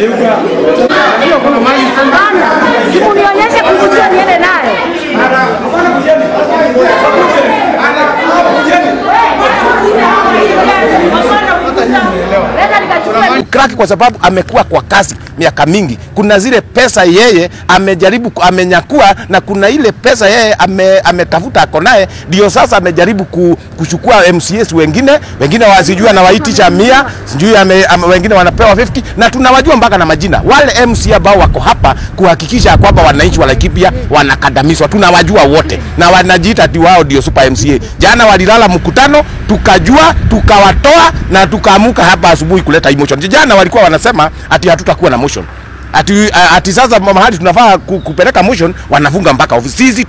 Simu nionyeshe kujua niende nayo. Crack kwa sababu amekuwa kwa kazi miaka mingi. Kuna zile pesa yeye amejaribu amenyakua, na kuna ile pesa yeye ametafuta ako naye, ndio sasa amejaribu kuchukua MCS wengine wasijua na waitisha 100, sijui wengine wanapewa 50, na tunawajua mpaka na majina. Wale MCA ambao wako hapa kuhakikisha kwamba wananchi wa Laikipia wanakandamizwa, tunawajua wote na wanajiita ati wao ndio super MCA. Jana walilala mkutano, tukajua, tukawatoa na tukaamuka hapa asubuhi kuleta emotion. Jana walikuwa wanasema ati hatutakuwa na motion. Ati sasa mahali tunafaa kupeleka motion wanafunga mpaka ofisi. Sisi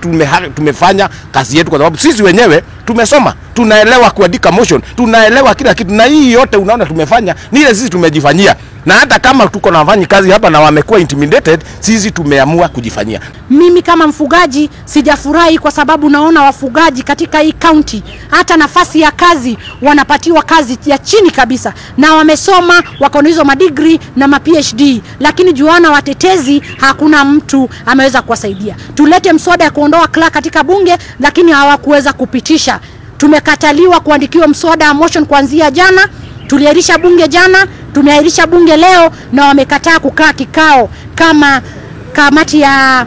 tumefanya kazi yetu kwa sababu sisi wenyewe tumesoma, tunaelewa kuandika motion, tunaelewa kila kitu, na hii yote unaona tumefanya ni ile sisi tumejifanyia. Na hata kama tuko na wafanyi kazi hapa na wamekuwa intimidated, sisi tumeamua kujifanyia. Mimi kama mfugaji sijafurahi kwa sababu naona wafugaji katika hii county hata nafasi ya kazi wanapatiwa kazi ya chini kabisa, na wamesoma wako na hizo madegree na ma PhD, lakini juana watetezi hakuna mtu ameweza kuwasaidia. Tulete mswada ya kuondoa clerk katika bunge, lakini hawakuweza kupitisha. Tumekataliwa kuandikiwa mswada wa motion kuanzia jana. Tuliahirisha bunge jana, tumeahirisha bunge leo, na wamekataa kukaa kikao kama kamati ya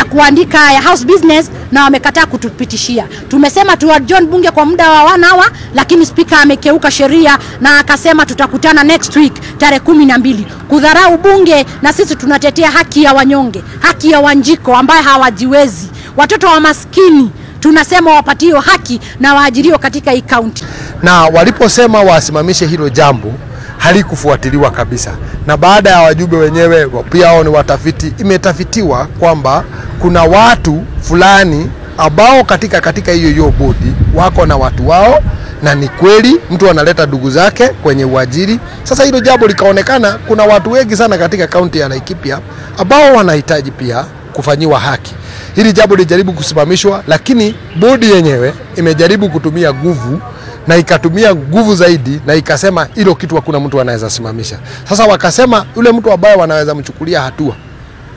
kuandika ya house business, na wamekataa kutupitishia. Tumesema tu adjourn bunge kwa muda wa 1 hour, lakini speaker amekeuka sheria na akasema tutakutana next week tarehe 12. Kudharau bunge, na sisi tunatetea haki ya wanyonge, haki ya Wanjiko ambaye hawajiwezi, watoto wa maskini tunasema wapatiwe haki na waajiriwe katika hii county. Na waliposema wasimamishe hilo jambo halikufuatiliwa kabisa. Na baada ya wajumbe wenyewe pia wao ni watafiti, imetafitiwa kwamba kuna watu fulani ambao katika hiyo bodi wako na watu wao, na ni kweli mtu analeta ndugu zake kwenye uajiri. Sasa hilo jambo likaonekana kuna watu wengi sana katika kaunti ya Laikipia ambao wanahitaji pia kufanyiwa haki. Hili jambo lilijaribu kusimamishwa, lakini bodi yenyewe imejaribu kutumia nguvu na ikatumia nguvu zaidi, na ikasema hilo kitu hakuna mtu anaweza simamisha. Sasa wakasema yule mtu ambaye wanaweza mchukulia hatua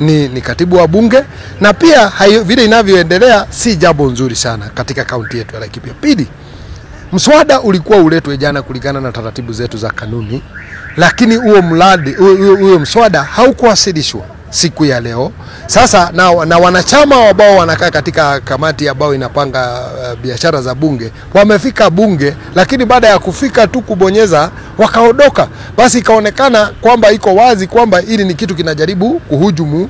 ni katibu wa bunge, na pia vile inavyoendelea si jambo nzuri sana katika kaunti yetu ya Laikipia. Pili, mswada ulikuwa uletwe jana kulingana na taratibu zetu za kanuni, lakini huo mradi huo mswada haukuwasilishwa siku ya leo. Sasa na wanachama ambao wanakaa katika kamati ambao inapanga biashara za bunge wamefika bunge, lakini baada ya kufika tu kubonyeza wakaondoka. Basi ikaonekana kwamba iko wazi kwamba hili ni kitu kinajaribu kuhujumu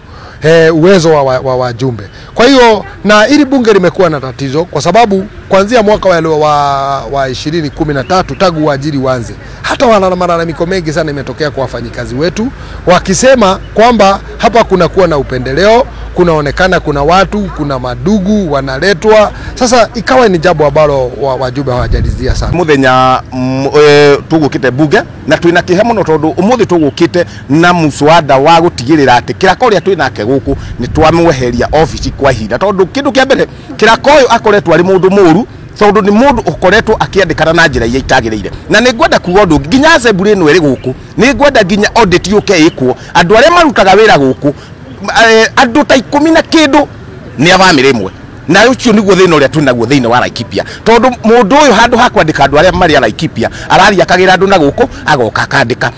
uwezo wa wajumbe. Kwa hiyo na hili bunge limekuwa na tatizo kwa sababu kuanzia mwaka wa 2013 tangu uajiri uanze, hata wana malalamiko mengi sana imetokea kwa wafanyikazi wetu wakisema kwamba hapa kuna kuwa na upendeleo, kunaonekana kuna watu, kuna madugu wanaletwa. Sasa ikawa ni jambo ambalo wajumbe hawajalizia sana. Muthenya tugukite bunge na twina kihe muno tondu umuthi tugukite na muswada wa gutigirira ati Kiraka uria twinake guku ni twamweheria office kwa ihinda, tondu kindu kia mbere Kiraka uyu akoretwo ari mundu muru, tondu ni mundu ukoretwo akiandikana na njira iria itagiriire. Na ni ngwenda kuga undu nginya assembly ino iri guku, ni ngwenda nginya audit yuke ikwo andu aria marutaga wira guku, andu ta 10 na kindu ni a family imwe. Na ucio niguo thina uria twinaguo thiini wa Laikipia, tondu mundu uyu handu ha kwandika andu aria mari a Laikipia araria akagira andu na guku agoka akandika.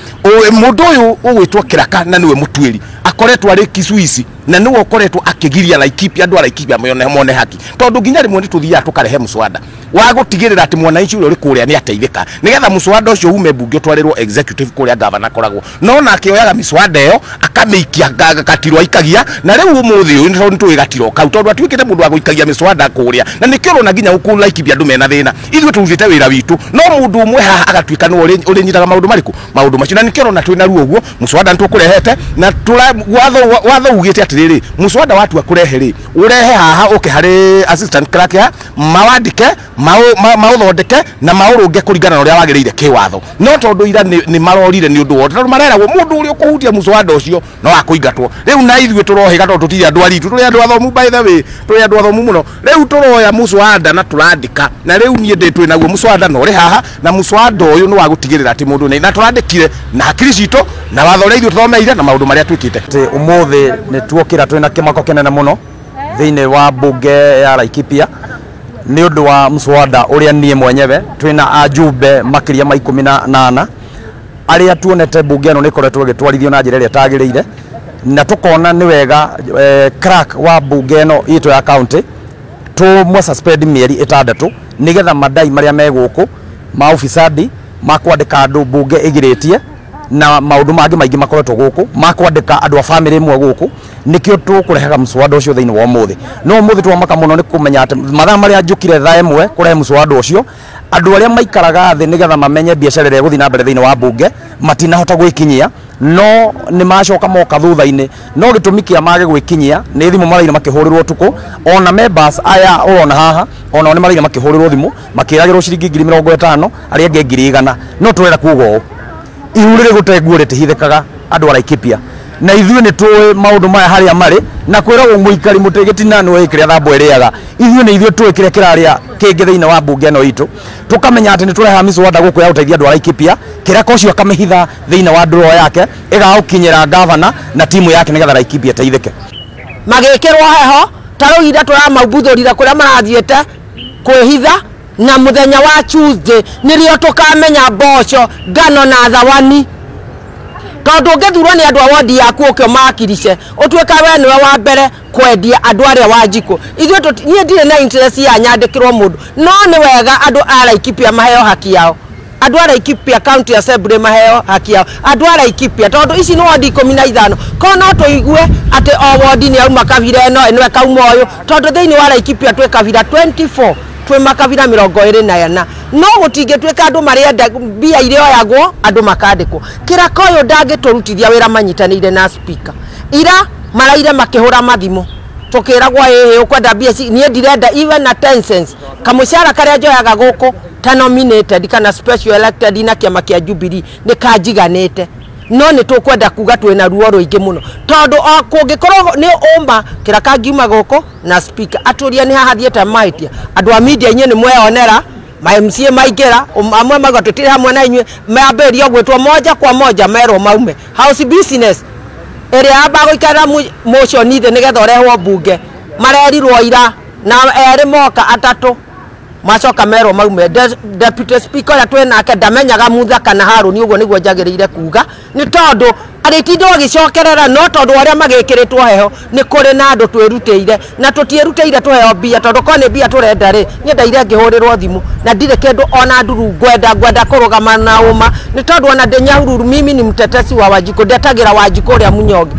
Mundu uyu ugwitwo Kiraka na niwe mutuiri akoretwo ari Kisuisi na niwe ukoretwo akigiria Laikipia andu a Laikipia mone haki, tondu nginya rimwe nituthiaga tukarehe muswada wa gutigirira ati mwananchi uria uri kuria ni ateithika, nigetha muswada ucio ume bunge utwarirwo executive kuria governor akoragwo. No nake oyaga miswada iyo akameikia gatirwo aikagia, na riu umuthi uyu ni twi gatirwo kau tondu atuikite mundu wa guikagia miswada kuria, na nikio urona nginya guku Laikipia andu mena thina. Ithuĩ turutite wira witu, no mundu umwe haha agatuika ni urinyitaga maundu mariku maundu macio, na nikio urona twina ruo uguo. Muswada nitukurehete na watho ugite atiriri, muswada watua kurehe ri urehe haha uke hari assistant clerk ha mawandike mauthondeke na maurunge kuringana na uria wagiriire kiwatho. No tondu ira ni marorire ni undu wothe, tondu mareragwo mundu uria ukuhutia muswada ucio no akuingatwo. Riu na ithuĩ turohiga tondu tutiri andu aritu, turi andu athomu, by the way turi andu athomu muno. Riu turoya muswada na turandika, na riu nie ndi twinaguo muswada no uri haha, na muswada uyu ni wa gutigirira ati mundu na turandikire na hakiri citu Na watho ũrĩa ithuĩ tũthomeire na maũndũ marĩa twĩkĩte. Ũmũthĩ nĩ tuokĩra twĩna kĩmako kĩnene mũno thĩinĩ wa bunge ya Laikipia nĩ ũndũ wa mswada ũrĩa niĩ mwenyewe twĩna ajumbe makĩria ma 18 arĩa tuonete bunge ĩno nĩ ĩkoretwo ĩgĩtwarithio na njĩra ĩrĩa ĩtagĩrĩire, na tũkona nĩ wega clerk wa bunge ĩno itũ ya county tũmwe suspend mĩeri 6 nĩgetha madai marĩa me gũkũ ma ufisadi ma kwandĩka andũ bunge ĩgirĩtie na maũndũ mangĩ maingĩ makoretwo gũkũ ma kwandĩka andũ a famĩlĩ ĩmwe gũkũ, nĩkĩo tũkũrehaga mswada ũcio thĩinĩ wa ũmũthĩ. No ũmũthĩ twamaka mũno nĩ kũmenya atĩ mathaa marĩa njũkire thaa ĩmwe kũrehe mswada ũcio, andũ arĩa maikaraga thĩ nĩgetha mamenye biacara ĩrĩa ĩgũthiĩ na mbere thĩinĩ wa bunge matinahota gwĩkinyia, no nĩ macoka moka thutha-inĩ. No gĩtũmi kĩa mage gwĩkinyia nĩ thimũ maraire makĩhũrĩrwo ũtukũ, ona members aya ũrona haha onao nĩ maraire makĩhũrĩrwo thimũ makĩragĩrwo ciringi 50,000 arĩa angĩ 100,000. No tũrenda kuga ũũ, ihu rĩrĩ gũte nguo rĩtihithĩkaga andũ a Laikipia, na ithuĩ nĩ tũĩ maũndũ maya harĩa marĩ, na kwĩragwo mũikari mũtĩ gĩtina nĩwe kĩrĩa thambo ĩrĩaga. Ithuĩ nĩ ithuĩ tũĩ kĩrĩa kĩrarĩa kĩngĩ thĩinĩ wa bunge ĩno itũ, tũkamenya atĩ nĩ tũrehaga mĩswada gũkũ ya gũteithia andũ a Laikipia, kĩraka ũcio akamĩhitha thĩinĩ wa ndũro yake ĩgagũkinyĩra gavana na timu yake nĩgetha Laikipia ĩteithĩke. Magĩkĩrwo heho ta rĩu ira tũramaubuthũrire kũrĩa marathiĩte kwĩhitha, na mũthenya wa Tuesday nĩrĩo tũkamenya mboco ngano na thawani, tondũ ũngĩthurwo nĩ andũ a wodi yaku ũkĩo makirice ũtuĩka we nĩwe wa mbere kwendia andũ arĩa Wanjikũ. Ithuĩ niĩ ndirĩ na interest ya nyandĩkĩrwo mũndũ, no nĩ wega andũ a Laikipia maheo haki yao, andũ a Laikipia County Assembly maheo haki yao, andũ a Laikipia, tondũ ici nĩ wodi 15 ko no tũigue atĩ o wodi nĩ auma kabira ĩno ĩno ĩkauma ũyũ, tondũ thĩinĩ wa Laikipia twĩ kabira 24, twĩ makabira 24, no gũtingĩtuĩka andũ marĩenda mbia iria oyagwo andũ makandĩkwo. Kĩraka ũyũ ndangĩtũrutithia wĩra manyitanĩire na speaker. Ira maraire makĩhũra mathimũ tũkĩragwo ĩhĩ ũkwenda mbia ici, niĩ ndirenda even na 10 cents. Kamũcara karĩa njoyaga gũkũ ta nominated kana special elected na kĩama kĩa Jubilee nĩ kanjiganĩte, no nĩ tũkwenda kuga twĩna ruo rũingĩ mũno, tondũ o kũngĩkorwo nĩ ũma kĩraka ngiuma gũkũ na speaker atũria nĩ haha thiĩte mahĩtia. Andũ a media inyuĩ nĩ mweyonera ma MCA maingĩra, amwe mauga tũtirĩ hamwe na inyuĩ, mambĩrĩrio gwĩtwo moja kwa moja merwo maume. House business ĩrĩa yambaga gũikarĩra motion thĩ nĩgetha ũrehwo bunge marerirwo ira na erĩ moka atatũ macoka merwo maume. Deputy speaker ũrĩa twĩ nake ndamenyaga Mutha kana Harũni, ũguo nĩguo njagĩrĩire kuga, nĩ tondũ arĩtindwo agĩcokerera, no tondũ arĩa magĩkĩrĩtwo heho nĩ kũrĩ na andũ twĩrutĩire, na tũtiĩrutĩire tũheo mbia, tondũ korwo nĩ mbia tũrenda rĩ, niĩ ndaire ngĩhũrĩrwo thimũ na ndirĩ kĩndũ ona nduru ngwenda kũrũgama na ũma, nĩ tondũ ona ndĩ Nyahururu mimi ni mtetesi wa Wanjikũ, ndetagĩra Wanjikũ ũrĩa mũnyonge.